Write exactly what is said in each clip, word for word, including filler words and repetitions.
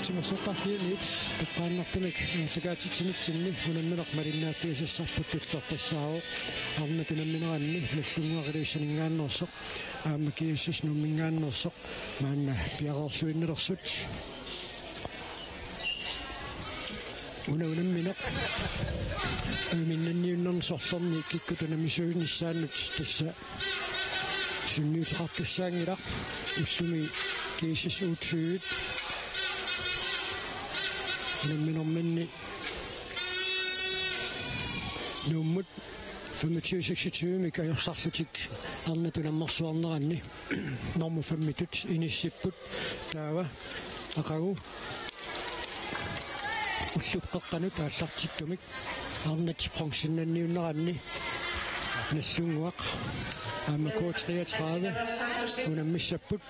Simassoqqarfiunit eqqaannartumik aallakaatitsinitsinni unammineq malinnaaffigisassarput tullortassaavoq. Arnat unammineranni Nagdlunguaq Ilulissaninngaanneersoq aamma G S S Nuumminngaanneersoq maanna piareerluinnalersut. Una unammineq aviminnanniunnerni sorlerni kikkut unammisuunissaannut tassa sunniuteqartussaanngilaq. Ullumi G S S U tyve unamminerminni Nuummut femogtyve seksogtyve-mik ajorsarlutik arnat unammersuarneranni normu femmitut inissipput, taava aqagu ullup qeqqanut aallartittumik arnat bronzennanniunneranni Nagdlunguaq aamma K treogtredive unammissapput.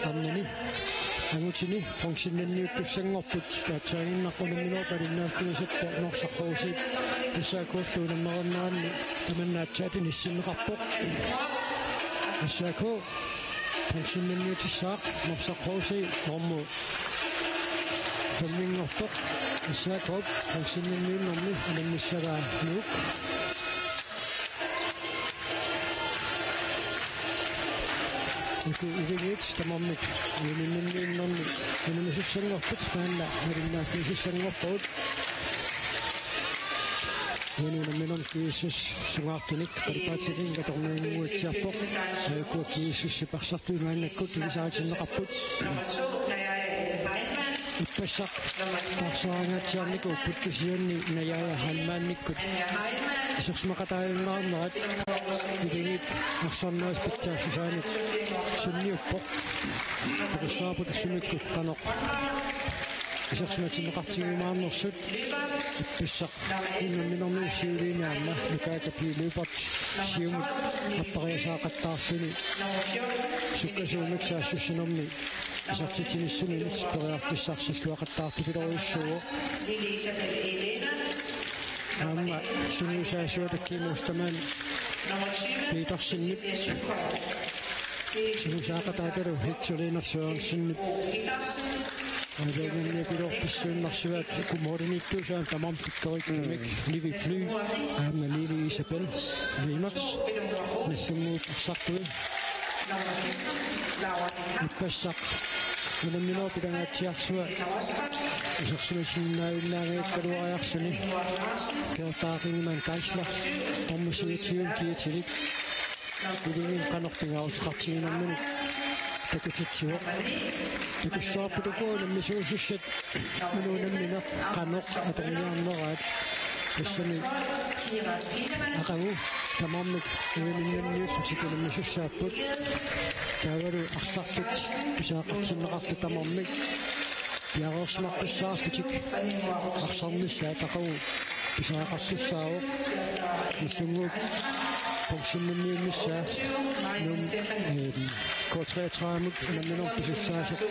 Arnani angutini bronzennanniuttussanngorput, taassaaginnaq unamminerup malinnaaffigisappat Norsaq H C S A K-llu unammereerneranni tamanna aatsaat inissinneqarpoq. S A K bronzennanniutissaaq, Norsaq H C normu femminngortoq. S A K-p bronzennanniunnermi unammissagaa Nuuk. Uku Iligiit tamarmik aviminnanniunnermi unammisussanngorput, maanna malinnaaffigisussanngorparput. Uani unamminermi G S S sungaartunik qalipaatiginnga torniunguatsiarpoq. Aajukua G S S-ip arsartui maannakkut ilisaritinneqarput. Ippassaq taarserangaatsiarnikuupput, kisianni Najaja Heilmannikkut isersimaqataajunnaarnerat Iligiit arsarnerisa pitsaassusaanut sunniuppoq. Takussavarput ullumikkut qanoq isersimatinneqartigiumaarnersut. Ippassaq unamminermi siuliini aamma Nukaata P. Lyberth siumut appariasaaqattaarluni sukkasuumik saassussanermi isertitsinissaminut periarfissarsilluaqattaartupiloorujussuuvoq. Aamma sungiusaasuata Kim Ostermann Petersenip sungiusaaqataatalu Hector Lennert Sørensenip aalajangerniapiloorpassuinnarsivaat, uku målimiittuusut tamarmik pikkorissumik. Mm. Livi Fly aamma Lili Isabel Lennert Nagdlunguup arsartui. Ippassaq unamminerup ilangaatsiarsua isersimasinnaajunnaarniarlugu Gerda Ringmann Geisler, nummer syvogtyve, kiatilik. Iligiit qanoq pingaaruteqartiginerminik takutitsivoq. Takussavarput uku unammisuusussat una unammineq qanoq atorniarneraat. Tassami aqagu tamarmik aviminnanniullutik unammisussaapput. Taavalu arsartut pisariaqartinneqartut tamarmik piareersimaqqissaarlutik arsarnissaat aqagu pisariaqartussaavoq. Nagdlunguup bronzennanniunnissaa Nuuk, ehm, K treogtredive-mut unamminermi pisussaasoq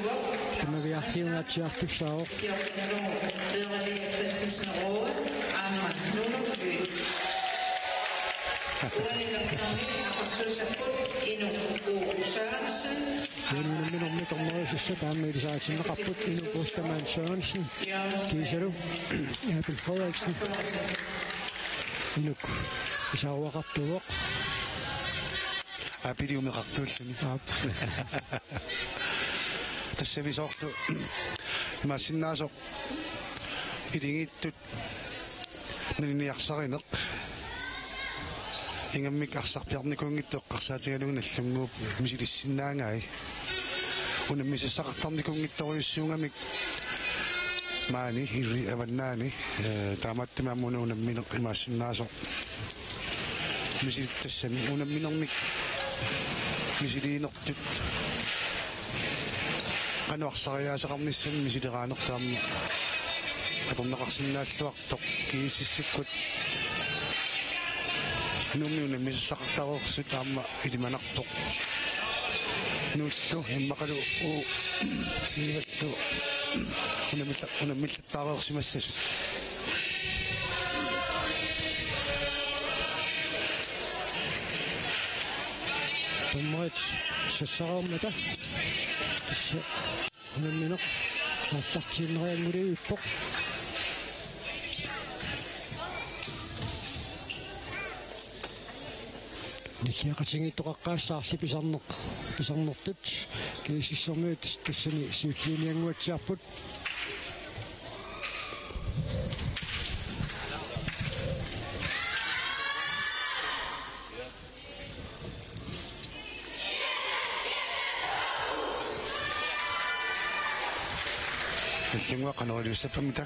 tamaviaarfiungaatsiartussaavoq. Uani unamminermi torneriusussat aamma ilisaritinneqarput Inuk Ostermann Sørensen kiisalu Abel Frederiksen. Inuk isaaruaqartuuvoq. Abeliumeqartuulluni. Aap. Tassami soorlu imaassinnaasoq Iligiittut naliliarsarineq. Ingammik arsarpiarnikuunngitsoq eqqarsaatigalugu Nagdlunguup misilissinnaagaat. Unammisassaqartarnikuunngitsorujussuugamik maani Iligiit Avannaani, eh, taamaattumik aamma una unammineq imaassinnaasoq. Misilittassami unamminermik misiliinertut qanoq arsariaaseqarnissamik misileraanertut aamma atorneqarsinnaalluartoq G S S-ikkut. Nuummi unammisassaqartareersut aamma ilimanarpoq. Nuullu immaqalu U tyve-llu unammilla-, unammilla- taareersimassasut. Dommerit sassareermata. Tassa Unammineq aallartiinnarianngulerpoq. Nilliaqatigiittoqaqqaassaarli pisarneq-, pisarnertut G S S-ermiut tassani siulliiniannguatsiarput. Illinguaq qanoq iliussappammita?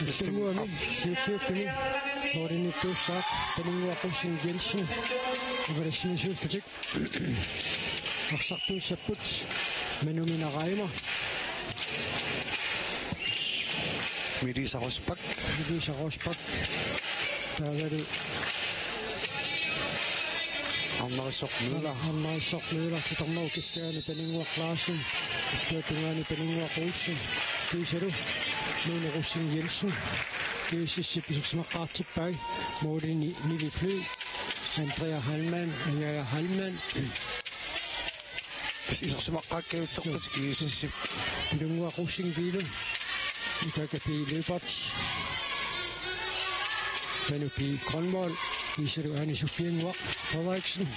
Illinguami siulliulluni målimiittuussaaq Paninnguaq Rosing Jensen, Avaldsjemisuullutik. Arsartuussapput Manumina Reimer. Melissa Rosbach. Melissa Rosbach. Taavalu Arnarissorp Møller. Arnarissorp Møller, titarnerup kiffaani Paninnguaq Larsen. Illuatungaani Paninnguaq Olsen. Kiisalu Lone Rosing Jensen. G S S-ip isersimaqqaartippai. Målini Nili Fly. Andrea Heilmann, Andrea Heilmann. Isersimaqqaakkajuttortut G S S-ip. Paninnguaq Rosing Wille. Ukaka P. Lyberth. Panu P. Grønvold. Kiisalu Ane Sofiannguaq Frederiksen.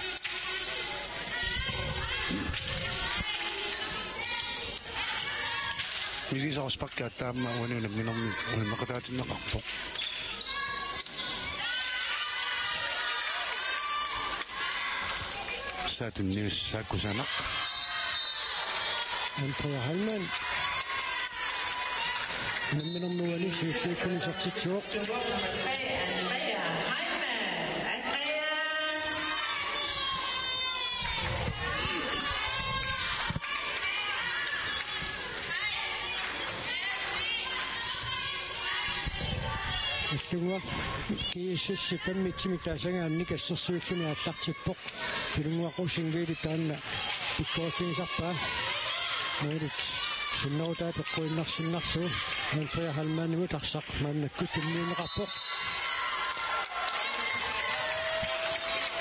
Melissa Rosbach aamma uani unamminermi unammeqataatinneqarpoq. Saatunius Saakkusanaq. Andrea Heilmann. Unamminermi uani siulliulluni isertitsivoq. Illinguaq G S S-ip femogtyve-mik taasagaanni assersuulluni aallartippoq. Paninnguaq Rosing Wille taanna pikkorissagisarpaa. Målit sinnerutaat eqquinnarsinnarlugu Andrea Heilmannimut arsaq maannakkut tunniunneqarpoq.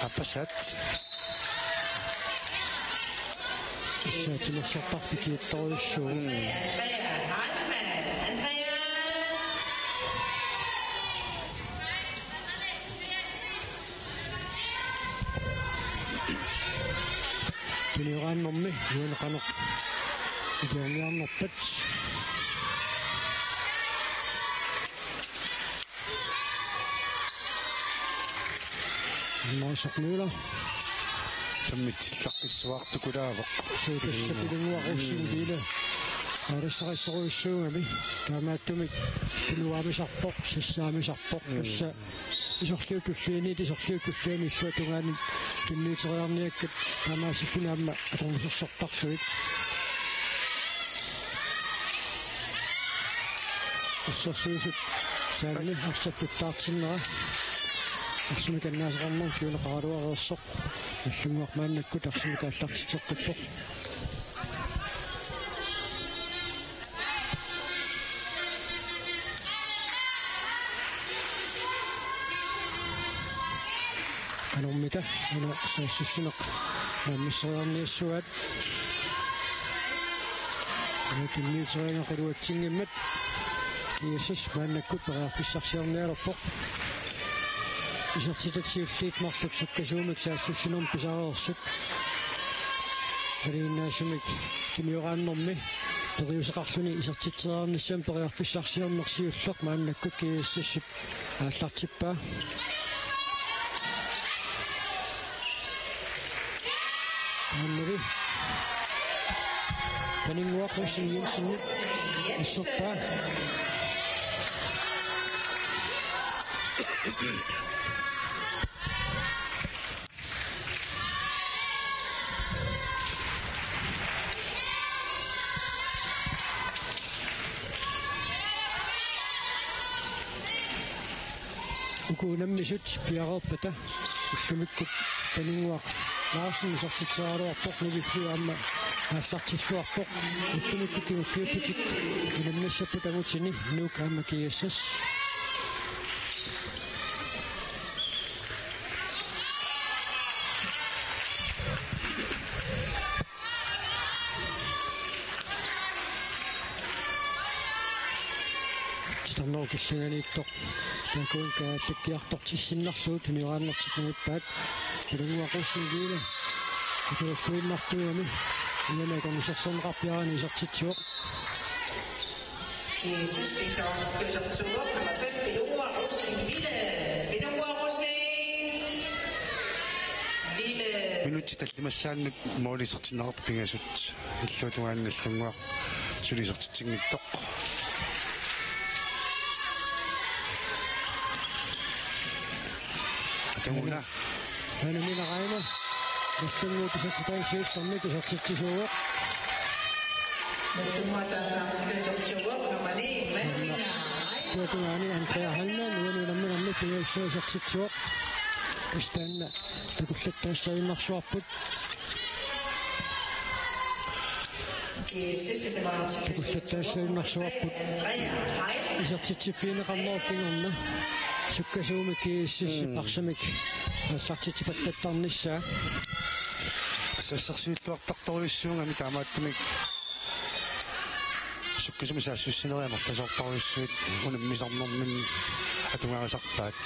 Aappassaat. Tassa timersortarfik kiittorujussuuvoq. Tunioraannermi uani qanoq iliorniarnerpat. Arnarissorp Møller. Sammitsillaqqissuartukulaavoq. Suu, tassa Paninnguaq Rosing Wille. Aalassarissorujussuugami. Taamaattumik tunuaamisarpoq, sassaamisarpoq. Mm. Tassa isorliup tullianiit isorliup tulliani illuatungaani tunniuteriarniakkat taamaasilluni aamma atornisersortarlugit. Assersuisut saanni arsap tuttaartinnera. Arsamik annaasaqarnermut kiunaqaraluareersoq. Illinguaq maannakkut arsamik aallartitseqqippoq. Qanormita una saassussineq naammasseriarniassuaat. Una tunniuteriarneq iluatsinngimmat G S S maannakkut periarfissarsiornialerpoq. Isertitat siulliit marluk sukkasuumik saassussinermut pisareersut. Aalajangiinnaasumik tunioraannermi periuseqarluni isertitseriarnissamut periarfissarsiorneq siulleq maannakkut G S S-ip aallartippaa. Aammalu Paninnguaq Rosing Jensenip assorpaa. Uku unammisut piareerpata ullumikkut Paninnguaq Larsen isertitseriaraluarpoq, Nuuk F C aamma aallartilluarpoq. Ullumikkut kingulliullutik unammissapput angutini Nuuk aamma G S S. Titarnerup killinganiittoq taakkununnga kaallakkiartortissinnarlugu tunioraannertik nangippaat. Pilunnguaq Rosing Ville atualluinnartuugami imaluunniit akornusersorneqarpiaraanni isertitsivoq. G S S-ip isertittuuvoq nummer fem, Pilunnguaq Rosing Ville. Pilunnguaq Rosing Ville. Minutsit tallimassaannut måli isertinneqartoq pingasut. Illuatungaani Nagdlunguaq suli isertitsinngitsoq. Ataguna. Hanumina Raima. Nagdlunguup isertitaasa siullermik isertitsisuuvoq. Nagdlunguup isertitaasa siullermik nummer ni, Hanumina Raima. Illuatungaani Andrea Hanna, uani unamminermi pingajussaanik isertitsivoq. Kristianna takullattaassagunarsuarput. Takullattaassagunarsuarput. Isertitsiffigineqarnerup kingorna sukkasuumik G S S-ip arsamik aallartitsipallattarnissaa. Tassa assersuulluartartorujussuugami taamaattumik sukkasuumik saassussinerit amerlasoorparujussuit unammisarnerminni atugarisarpaat.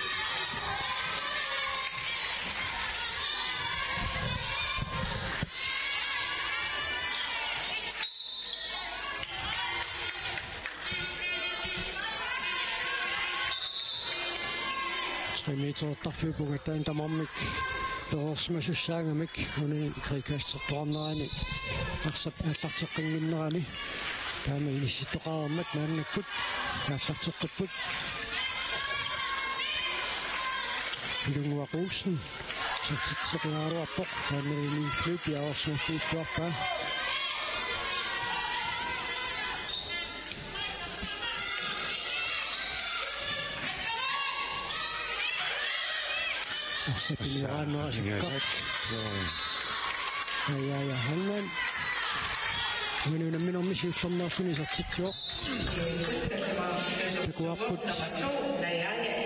Tre meterertarfiup ungattaani tamarmik perorsimasussaagami, uani frikastertoqarnerani arsap aallarteqqinnginnerani taama inissittoqareermat maannakkut aallarteqqipput. Pilunnguaq Olsen isertitseriaraluarpoq, taanna Emil Flyvbjerg isertitseriaraluarpaa. Arsap tunioraannerusukka. Ai, ai, ai, Hanna. Uani unamminermi siullermeerluni isertitsivoq. Takuarput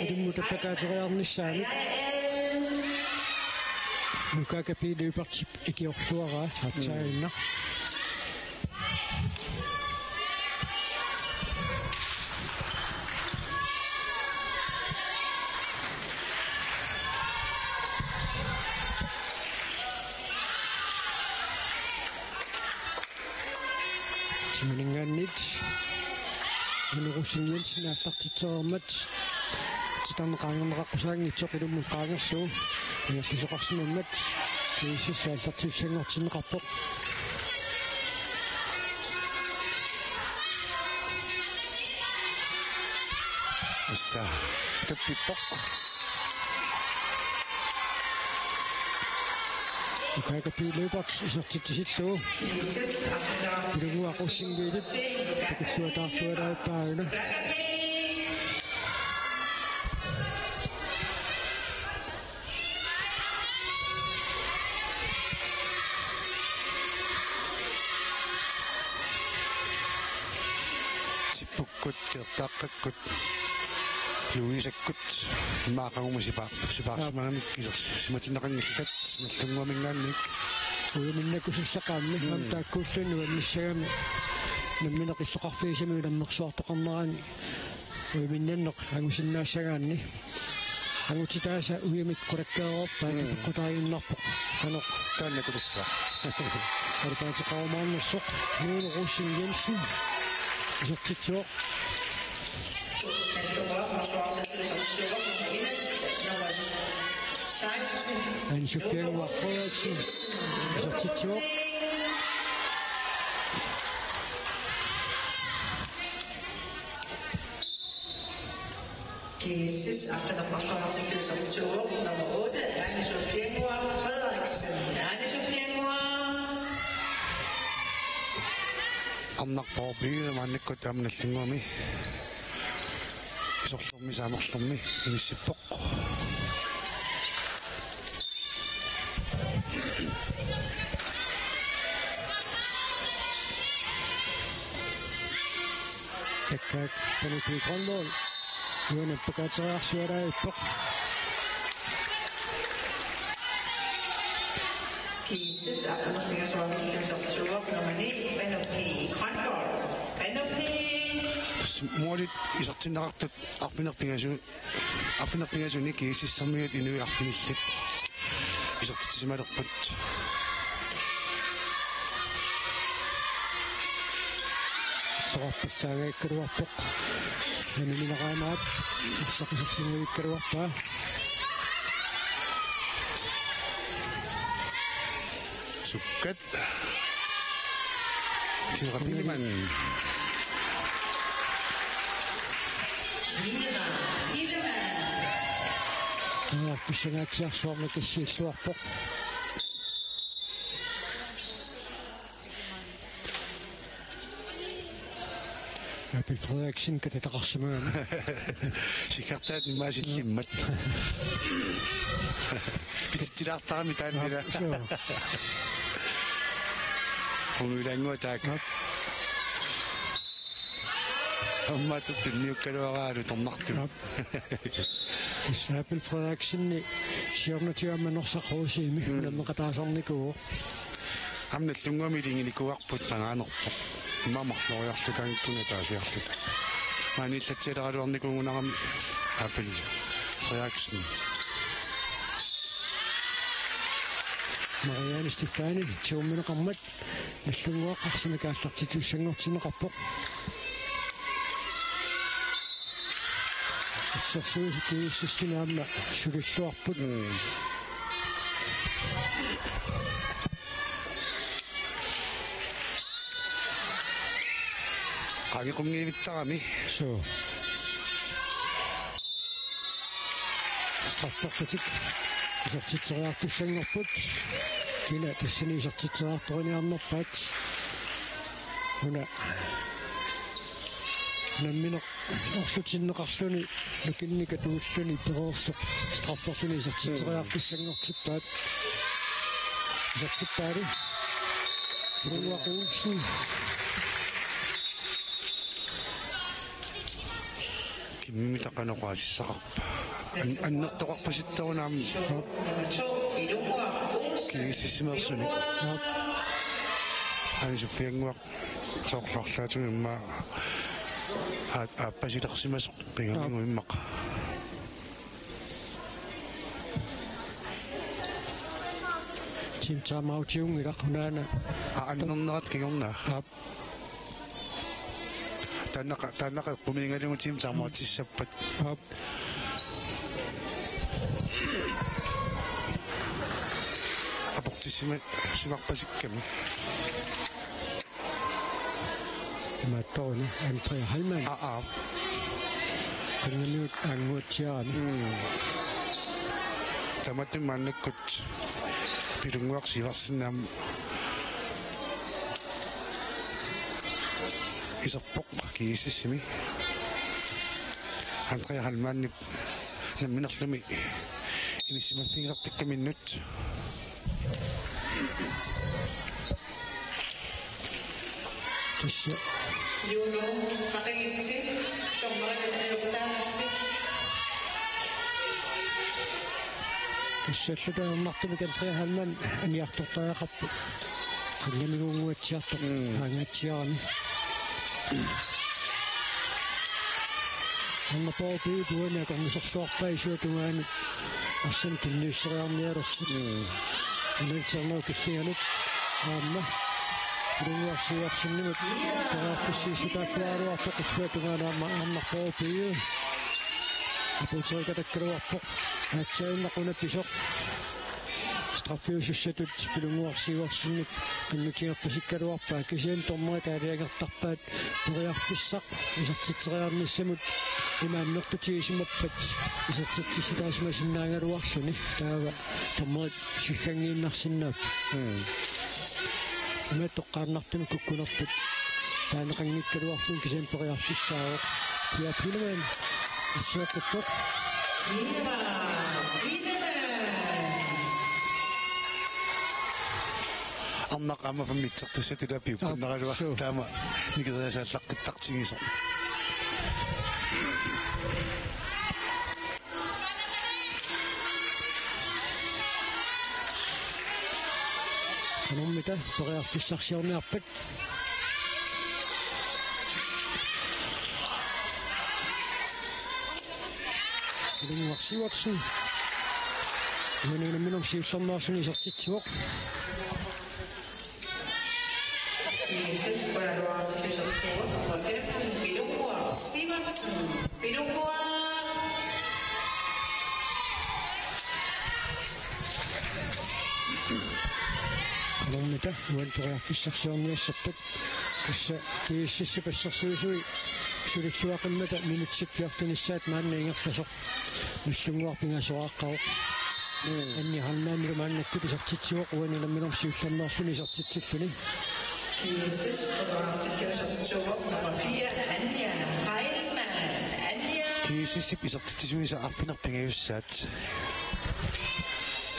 ilimmut tappakaateriarnissaanut. Nukaaka P. Løbertip ikiorluaraa, aatsaaginnaq. Sumaninngaanniit Anu Rosing Jensen aallartitsereermat titarneq qaangerneqaqqusaanngitsoq ilimmut qaangerlugu ingerlasoqarsimammat G S S aallartissanngortinneqarpoq. Tassa tappippoq. Nukaaka P. Løbert isertitsisillugu. Pilunnguaq Rosing Vilep takulluataartualaarpaa una. Sippukkut, Keertaaqqakkut, Louisakkut, immaqa qanguma sipa-, sipaarsimagamik isersimatinneqanngillat, Nagdlunguaminngaanniit. Ujuminnakusussaqaammi, mm, aamma taakkuulluni nuannissagami, nammineq illoqarfigisami unammersuartoqarnerani, ujuminnanneq angusinnaassagaanni. Angutitaasa ujumik qulakkeerorpaat, mm, peqqutaaginnarpoq. Qanoq? Taanna kulissaa. Qalipaateqarumaarnersoq Nuunu Rosing Jensen isertitsivoq. Anne Sofie Engvard Frederiksen isertitsivoq. G S S arfineq-marloriartillugu isertitsereersoq nummer otte, Anne Sofie Engvard Frederiksen. Anne Sofie Engvard. Arnarpoq Piivi maannakkut aamma Nagdlunguami sorlermi saamerlermi inissippoq. Taak Panu P. Grønvold. Uani pakateriarsualaarpoq. Kiisis arfineq-pingasunngortitsisoq nummer ni, Panu P. Grønvold. Panu P. Målit isertinneqartut arfineq-pingasu-, arfineq-pingasunik Kiisissarmiut inuit arfinillit isertitsisimalerput. Soqarpallaagaakkaluarpoq. Nammineq aamma arsaq isertitsinialikkaluarpaa. Sukkat. Kira Pilemann. Kira Pilemann. Aa, pissanngaatsiarsuarmik issiilluarpoq. Abel Frederiksen katataqarsimagami. Sikkartaat imaasillimmat. Pititsilaartarami taanna. Aa, suu. Umilaannguaq taakku. Aa. Aamma tuttunniukkaluaraalu tornartumik. Aa. Tassa Abel Frederiksen siornatigut aamma Norsaq Rosimi. Mm. Unammeqataasarnikuuvoq. Aamma Nagdlunguami iliginikuuarput qangaanerpoq. Immaqa marloriarluta, taanna ataasiarluta. Maaniillatsialeraluarnikuugunarami Abel Frederiksen. Marianne Stefani tigummineqarmat Nagdlunguaq arsamik aallartittussanngortinneqarpoq. Assersuisut Kiisissinnut aamma sulilluarput. Mm. Qangequnngivittarami. Suu. Strafferlutik isertitseriartussanngorput. Kina tassani isertitseriartoriniarnerpaat. Una nammineq orlutinneqarluni nukinnik atuilluni pereersoq strafferluni isertitseriartussanngortippaat. Isertippaali. Ulrik Olsen. Kimmita qanoq oqaasissaqarpa? An-, annertoqarpasittoruna aamma. Kiisissimeersunik. Anisuffiannguaq soorlu arlaatigut immaqa aap-, aappasilersimasoq qingamigut immaqa. Team timeoutiunngilaq unaana. Aa, annernerata kingorna. Aap. Taannaqa, taannaqa eqqumiigalugu team timeoutissappat. Aap. Aportissima-, simarpasikkami. Imaattoruna Andrea Hallmann. Aa, aa. Qingamiut annguatsiarami. Mm. Tamatuma maannakkut Pilunnguaq Sivertsenip iserpoq Kiisissimi. Andrea Hallmannip namminerlumi inissisimaffigisartakkaminnut. Tassa. Juno, qaqigitsi, dommerit aniortaassi. Tassa allatut ajornartumik Andrea Hallmann aniartortariaqarpoq. Qingamiguunnguatsiartoq. Mm. Aangaatsiarami. Arnarpaa B-p uani akornuserluarpaa isuata tungaanut arsamik tunniusseriarnialersoq. Mm. Unalternerup killinganut aamma Pilunnguaq Sivertsenimut periarfissiissutaalluaraluarpoq isuata tungaanut aamma Arnarpaa B. Apuuterikkaluarpoq aatsaannaq una pisoq. Straffiusussatut Pilunnguaq Sivertsenip qinnutigerpasikkaluarpaa kisianni dommerit aalajangertarpaat periarfissaq isertitseriarnissamut ima annertutigisimappat isertitsissutaasimasinnaagaluarluni taava dommerit sigganngiinnarsinnaapput. Mm. Ima toqqaannartumik kukkunerput taaneqanngikkaluarluni kisianni periarfissaavoq. Pia Pilemann issiaqqippoq. Pia Pilemann. Arnaq aamma femogtres-issatut apiuppunnaraluaq. Aap, suu. Taama nikeriasaallaqqittartigisoq. Qanormita periarfissarsiorniarpat. Ilannguaq Sivertsen. Uani unamminermi siullermeerluni isertitsivoq. G S S, nummer fem, Ilannguaq Sivertsen. Ilannguaq. Qanormita uani periarfissarsiorniassappat. Tassa G S S-ip assersuisui sulilluaqimmata minutsit fjortenissaat maanna ingerlasoq Nagdlunguaq pingaasoraaqqavoq. Mm. Anja Heilmannilu maannakkut isertitsivoq, uani unamminermi siullermeerluni isertitsilluni. G S S, nummer fire, Anja Heilmann. Anja. G S S-ip isertitsisuisa arfineq-pingajussaat.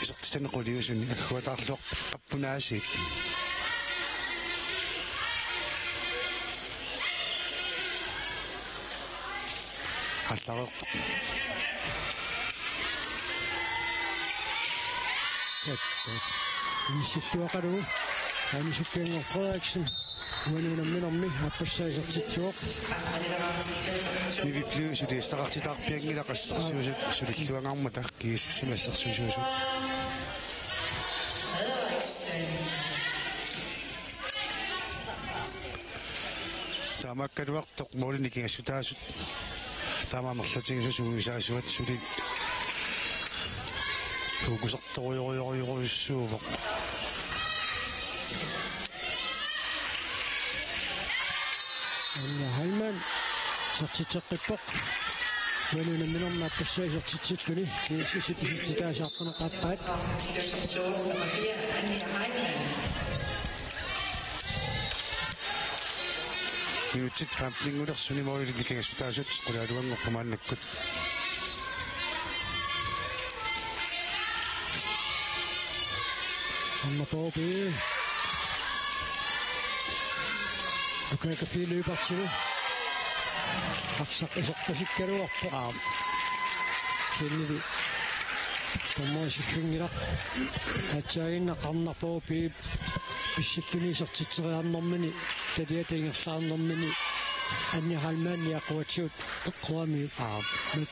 Isertitani quliusuni agguataarluarpoq appunaasiit. Aallareerpoq. Inissilluaqalugu Anisukkiannguaq Frederiksen uani unamminermi aappassaa isertitsivoq. Nivi Flyvesut isertitaqartitaarpianngilaq assersuisut sulilluagarmata G S S-imi assersuisuusut. Taamaakkaluartoq målini nikingassutaasut. Taama amerlatigisut sungiusaasuat suli fokusartorujorujorujussuuvoq. Anja Heilmann isertitseqqippoq. Uani unamminermi aappassaa isertitsilluni. G S S-ip isertitaasa aqqaneq-aappaat. Minutsit femteninngulersuni målini nikingassutaasut qulaaluanngorput maannakkut. Arnarpooq B. Lukas Kapilu partilu. Arsaq iserpasikkaluarpoq. Aap. Kisiannili dommerip sikkanngilaq. Aatsaaginnaq Arnarpooq B pissilluni isertitseriarnermini, taliata ingerlaarnermini, Anja Heilmann aquatsigut eqquamiuk. Aap. Mit.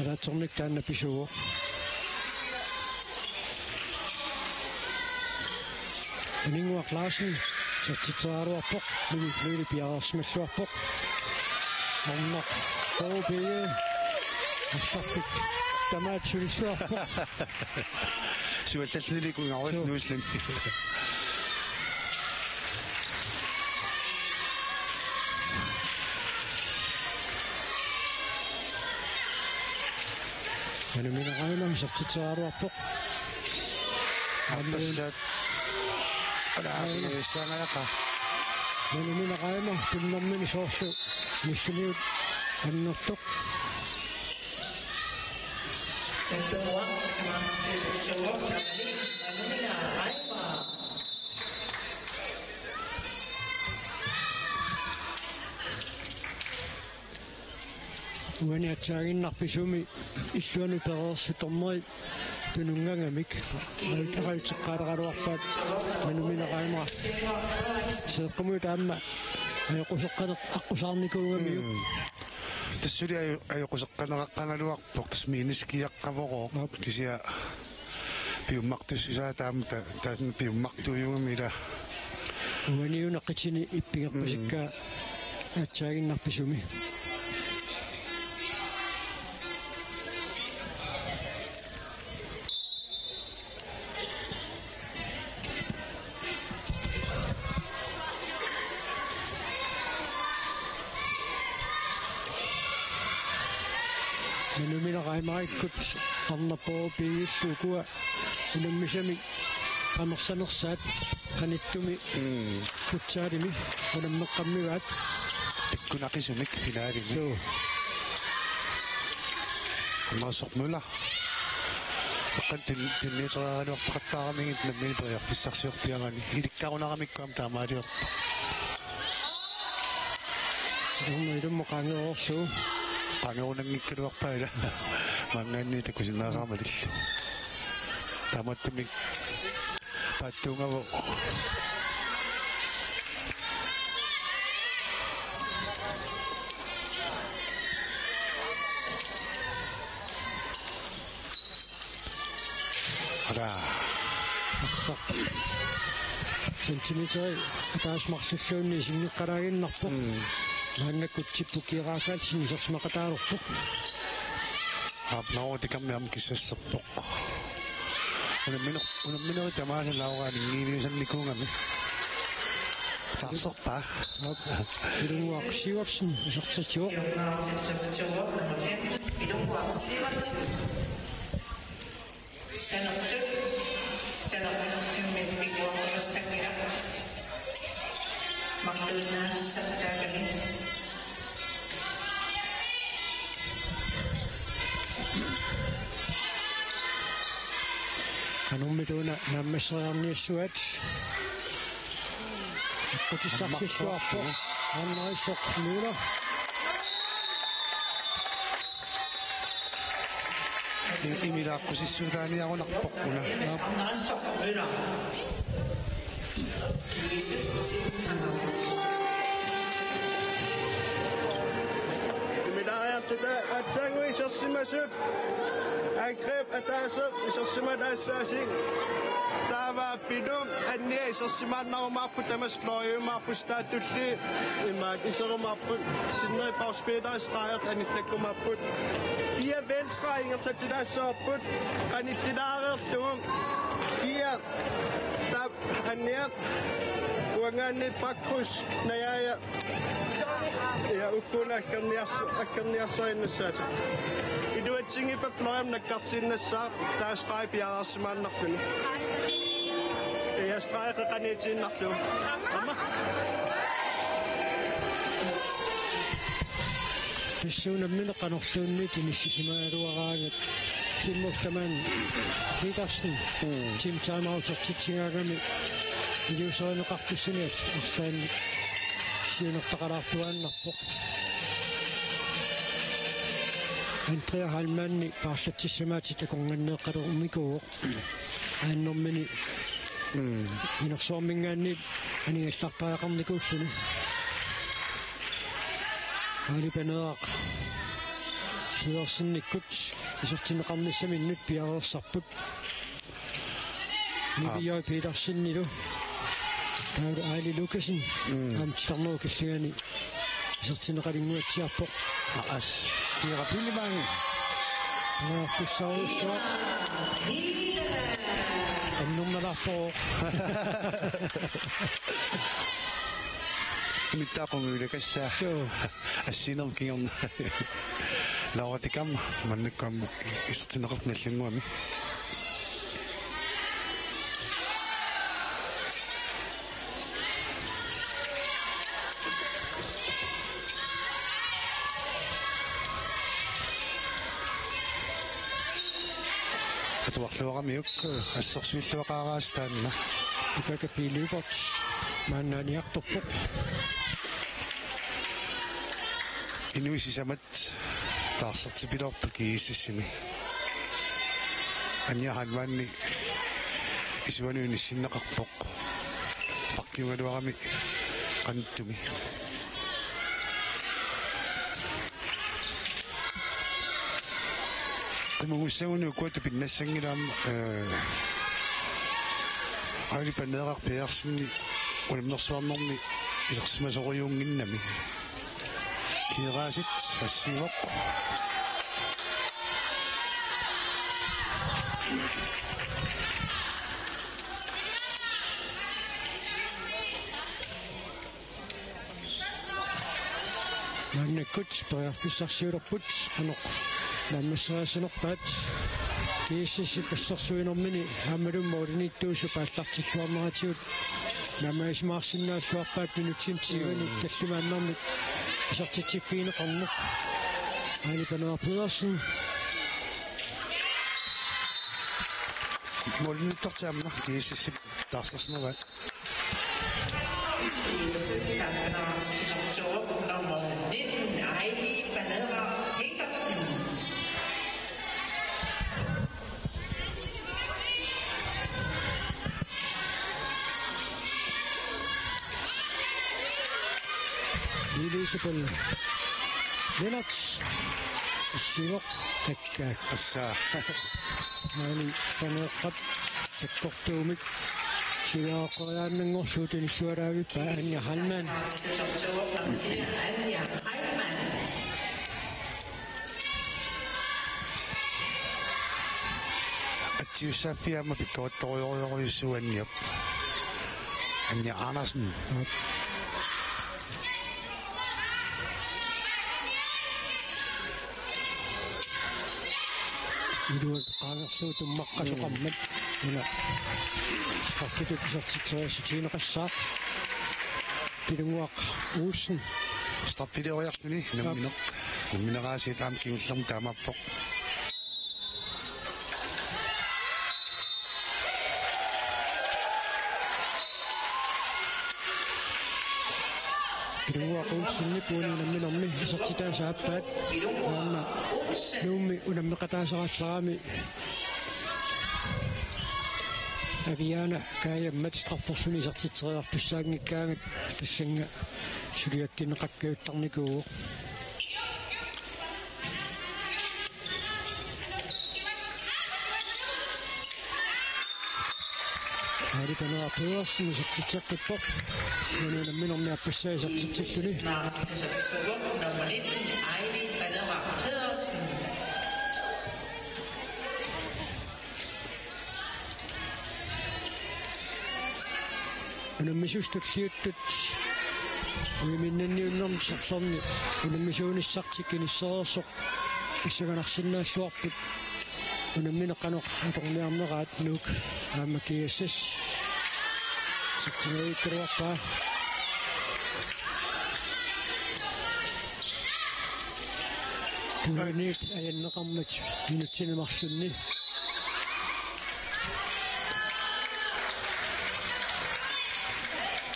Alaatsornik taanna pisuuvoq. Ilannguaq Larsen isertitseriaraluarpoq, Nivi Flyveli piareersimalluarpoq. Arnarpooq B. Arsarfik tamaat sulilluarpoq. Suallallinilu kuingaruit. Suu. Nuuslin. Manumina Raima isertitseriaraluarpoq. Aappassaat. Ala, Raima. Aappassaangajaqaaq. Manumina Raima tunnermini soorlu Nissimiut annertoq. Uani aatsaaginnaq pisumi illuanut pereersut dommeri tununngagamik. Ajuteqqaaleraluarpaat manumina Raima. Seeqqumut aamma ajoquseqqaneq aqqusaarnikuugamiuk. Mm. Tassuli aju-, ajoquseqqaneqaqqagaluarpoq, tassa miniskiaqqavorooq. Aap. Kisianni piumagtussusaa taama ta-, taanna piumagtuujugami ila. Uani una qitini ippigerpasikkaa. Mm. Aatsaaginnaq pisumi. Manumina Raimarikkut Arnarpooq B-illu ukua unammisamik amerlanersaat qanittumi. Mm. Futsalimi unammeqqammivaat. Pikkunaqisumik finalimi. Suu. Amersormula. Qan tun-, tunniuteriaraluartoqattaaramigit nammineq periarfissarsiorpiarani. Ilikkarunaramikku aamma taamaaliortoq. Ilumut, ilumut qaangeroorlugu. Qaangerunanngikkaluarpaa ila. Maanngaanniit takusinnaasaramillu. Taamaattumik Paattuungavoq. Ala. Arsaq. Centimeteri ataaseq marlulluunniit isinngikkalaaginnarpoq. Mm. Maannakkut Tippu Kieraafalsin isersimaqataalerpoq. Aap, Laura Tikammi aamma kissasserpoq. Unammineq-, unamminerit tamaasa Laura aninngiiviusannikuugami. Taarserpaa. Aap. Ilunguaq Sivertsen isertitsivoq. Ilunguaq Sivertsen. Sanertut, sanertut filmit pikuartorassanngilaq. Marluinnaassattaagami. Qanormita una naammasseriarniassuat. Qutissarsilluarpoq. Annarissoq Møller. I-, imilaaqqusissiutaaniarunarpoq una. Annarissoq Møller. Imilaariartuta aatsaannguaq isersimasut. Angreb ataaseq isersimalaassaasi. Taava Pinum annia isersimaannarumaarput, tamassi fløjiumaarput, staattulli imaat iserumaarput, sinneri bagspiller, stregert anillakkumaapput. Fire venstre ingerlatilaassavarput, qanillilaareerlugu. Fire taava annia uangaanni bakkryds najaaja. Ja, ukkuuna akkerniars-, akkerniarsariinnassaatit. Iluatsinngippat fløjimut nakkartiinnassaaq, taava streg piareersimaannarluni. Ja, streg qeqaniitiinnarlugu. Aamma. Tassa unammineq qanorluunniit inissisimagaluaraangat. Kimmortaman Petersen. Mm. Team timeout ertitsigaangami iliuuserineqartussanik arlaannik siunertaqalaartuaannarpoq. Andrea Heilmanni paarlatsissamaatit akornanneeqqalernikuuvoq. Aannermini, mm, inersuarminngaanniit anigallartariaqarnikuulluni. Aali Paneeraq Pedersenikkut isertinneqarnissaminnut piareersarput. Nivi J. Petersenilu. Taavalu Aali Lukassen. Mm. Aamma titarnerup killingani isertinneqalinnguatsiarpoq. Aas. Kiera Pilemann. Aa, pissaruussuaq. Annermalaarpoq. Imittaaqunguilakassaa. Suu. Assiinermi kingorna. Laura Tikammi maannakkut aamma isertinneqartoq Nagdlunguami. Atuarluaramiuk assersuilluaqaaraasi taanna. Ukaka Piiliupat maannaaniartorpoq. Inuit sisamat taarsertipiloorput G S S-imi. Anja Hanvanni isuanut inissinneqarpoq. Pakkiugaluarami qanittumi. Qimugussaguni ukua tupinnassanngilaq aamma, eh, Aali Paneeraq Pedersen unammersuarnermi isersimasorujuunnginnami. Kieraasat assivoq. Maannakkut periarfissarsiulerput qanoq naammasseriassanerpaat. G S S-ip assersuinermini aammalu målimiittuusup aallartilluarneratigut naammagisimaassinnaalluarpaat minutsit tyveni tallimaannarnik isertitsiffigineqarneq. Aali Paneeraq Pedersen. Målimiittoq aamma G S S-ip taarsersimavaat. Nummer nitten, Aili Paneeraq Petersen. Isabel Lennert. Sivoq takkaak. Assa. Maani Taneeqqap sakkortuumik siuaqqoriaannanngorlugu tunissualaavippa Anja Heilmann. Atsiussaaffiaama pikkorittorujorujussuuanniap. Anja Andersen. Iluat qaangersuup tummaqqasoqarmat. Una straffitut isertitseriassutigineqassaaq. Pilunnguaq Olsen. Straffilioriarluni nammineq. Nammineq aasiit aamma kingullermik taamaappoq. Pilunnguaq Olsenip uani unamminermi isertitaasa aappaat. Aamma Nuummi unammeqataasarallarami Aviana Kajammat strafferluni isertitseriartussaanngikkaangat tassannga suliakkiinneqakkajuttarnikuuvoq. Aali Taneeraq Pedersen isertitseqqippoq. Uani unamminermi aappassaa isertitsilluni. Nummer nitten, Aili Taneeraq Pedersen. Unammisussat tulliuttut uiminnanniunnermi sarsorni unammisuunissartik inissereersoq pissanganarsinnaalluarput. Unammineq qanoq atorniarneraat Nuuk aamma G S S. Sitsingavikkaluarpaa. Tungaaniit ajanneqarmat minutsini marlunni.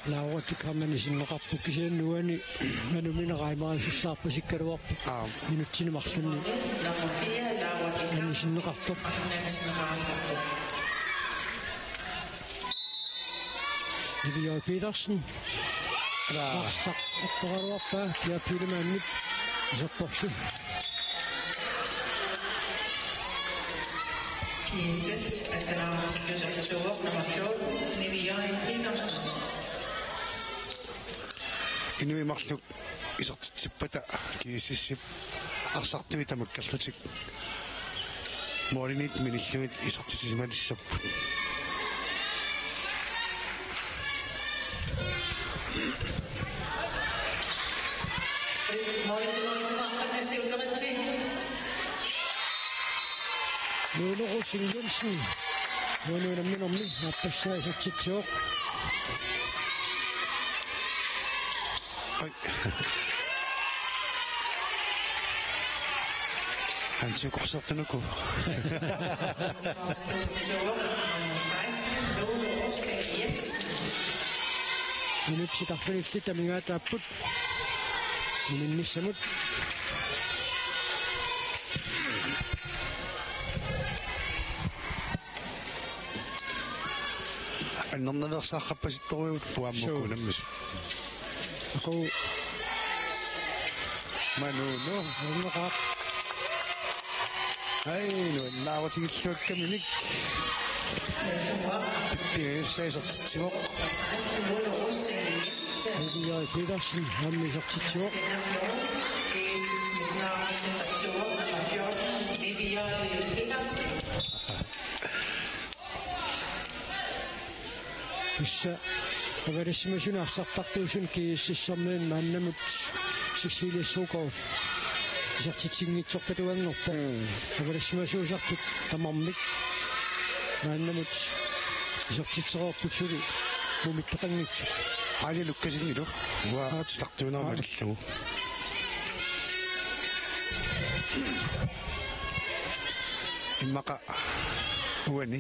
Laura Tukaman isinneqarpoq kisianni uani Manu Mineraa imarisussaarpasikkaluarpoq. Aap. Minutsini marlunni. Anisinneqartoq. Niviaq Petersen. Laa. Arsaq apporaluarpaa Pia Pilemanip iserporlu. G S S, atalaartilusartuuvoq nummer fjorten, Niviaq Petersen. Inuit marluk isertitsippata G S S-ip arsartui tamakkerlutik målimiit minillugit isertitsisimanissapput. Nuunerup Siv Jensen. Nuunuunamminermi aappassaa isertitsivoq. Oj. Han sukorsertunuku. Minutsit arfinillit amigaataapput. Ininnissamut. Annernaveersaarpasittorujuupput aamma. Suu. Unammisut. Aku. Manu, no. Unneqaaq. Ai, nuannaarutigilluakkaminik. Pippiga isertitsivoq. Niviaq Petersen aamma isertitsivoq. Tassa avalassimasunik arsartartuusunik G S S-ermiunut maannamut Cecilie Sukov isertitsinngitsorpatuanngorpoq. Mm. Avalassimasuusartut tamarmik maannamut isertitsereerput suli mumittoqanngitsoq. Aali Lukasenilu. Uanga. Aap. Titartuinera. Aap. Malillugu. Immaqa uani.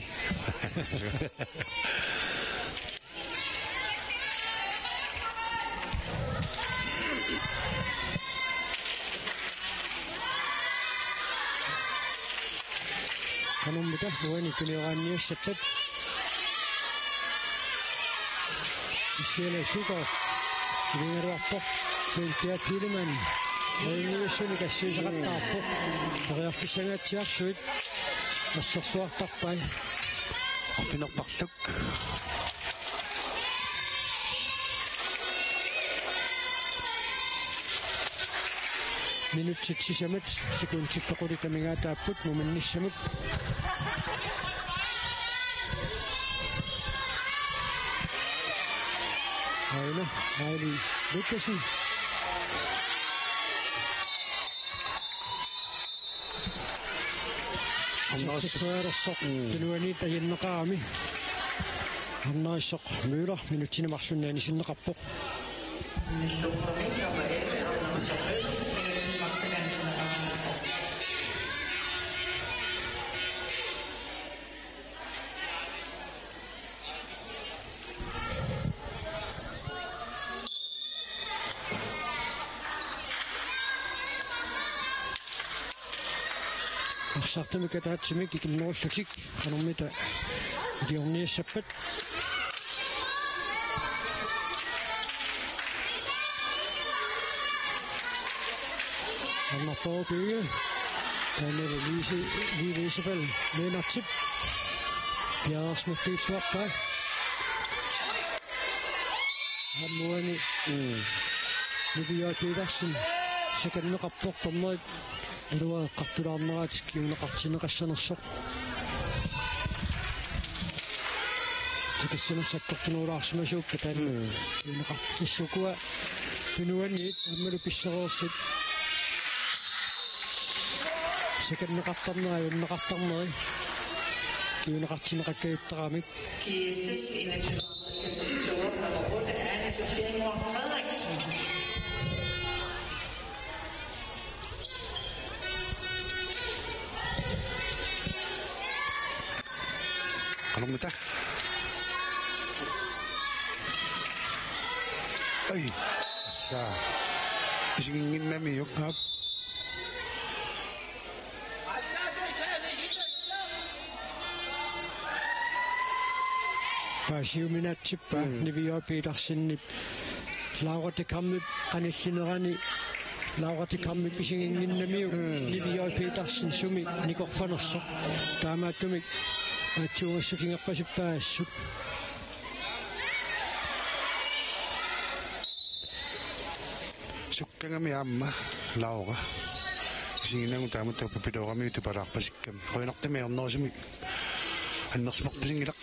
Qanormita uani tunioraanniassappat. Cecilie Sukov. Silingaluarpoq. Cynthia Thielemann. Ajunngivissunik assiusaqattaarpoq. Periarfissanngaatsiarsuit asserluartarpai. Arfineq-marluk. Minutsit sisamat sekundillu qulit amigaataapput muminnissamut. Aina, Aili Lukassen. Arnarisoq. Satsatsuarersoq. Mm. Tunuaniit ajunneqarami. Arnarisoq Møller minutsini marlunni anisinneqarpoq. Arsartumik ataatsimik ikinnerullutik qanormita iliorniassappat. Arnarpooq Bøge. Taanna Lise, Lise Isabel Lennartip. Piareersmaffiilluarpaa. Aamma uani. Mm. Niviaq Petersen. Sakanneqarpoq dommerit. Aluareqqartulaarneraatik kinguneqartinneqassanersoq. Tikissanersakkortunerulaarsimasuuppat taanna. Mm. Kinguneqartissukua tunuaniit aammalu pissareersut. Sakanneqartarneri, ajunneqartarneri. Kinguneqartinneqakkajuttaramik. G S S enogtyve, nummer otte, Anne Sofie Nord Frederiksen. Qanormita? Ai. Sa. Isiginnginnamiuk, aap. Paasiuminaatsippaa. Mm. Niviaq Petersenip Laura de Kampip qanillinerani, Laura de Kampip isiginnginnamiuk. Mm. Niviaq Petersen sumi nikorfanersoq. Taamaattumik aatsuugassutigerpasippaa assut. Sukkagami aamma Laura. Isiginnagu taamatut pidooramiuk tupalaarpasikkami. Qujanartumik ajornerusumik annersimarpisinngilaq.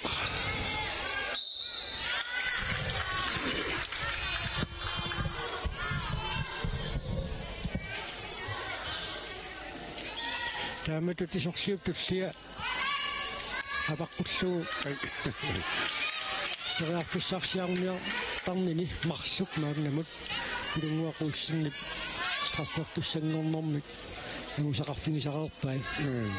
Taamatut isorliup tullia avaqqullugu. Ai. Periarfissarsiorniartarnini marluk maannamut Pilunnguaq Olsenip straffertussanngornermik angusaqarfigisaqarpai. Mm.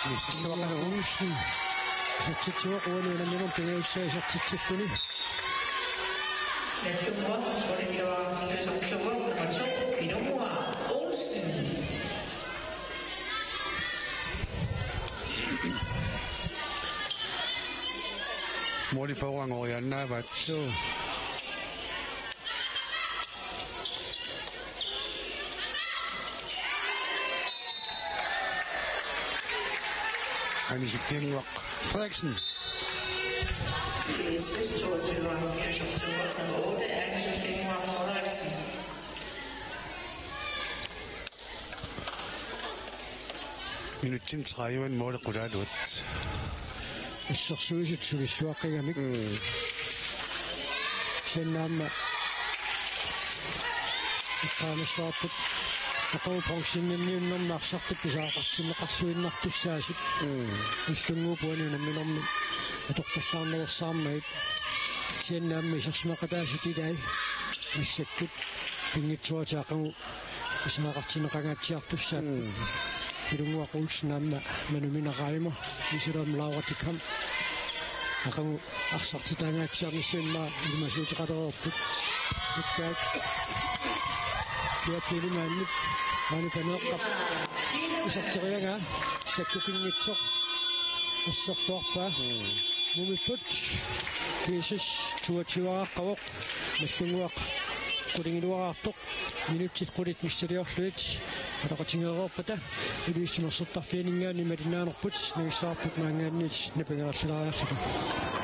Nisilluaqalu Olsen. Isertitsivoq uani unamminermi pingajussaa isertitsilluni. Nallunguaq, uani iluaratsilluisertitsivoq, nummer to, Pilunnguaq Olsen. Måli foran oriannavat. Suu. Anne Sofie Nord Frederiksen. Yes, toogtyve, nummer otte, Anne Sofie Nord Frederiksen. Minutsit tredive måli qulaaluat. Assersuisut sulilluaqqigamik. Mm. Kisianni aamma eqqaamassavarput aqagu bronzeninngaanniit arsartut pisariaqartinneqarluinnartussaasut. Mm. Illunnguup uani unamminermi atorpallaarnaveersaarmagit. Kisianni aamma isersimaqataasut ilai massakkut pinngitsooratik aqagu pisariaqartinneqangaatsiartussaapput. Mm. Pilunnguaq Olsen aamma Manu Mina Reimer, Isidor Laura de Kamp, Aqagu arsartitaangaatsiarnissamut immaqa ilimasuuteqalereerput. Ikkaat. Kiappiilimaannut Aani Paneeqqap iserteriaraa sakkukinngitsoq assersuarpaa. Mumipput G S S toogtyve-aaqqavoq, Nagdlunguaq qulingiluaraartoq. Minutsit qulit missiliorlugit ataqatigeereerpata Ilulissat timersortarfianinngaanniit malinnaanerput nangissavarput maanngaanniit napangerallalaariarluta.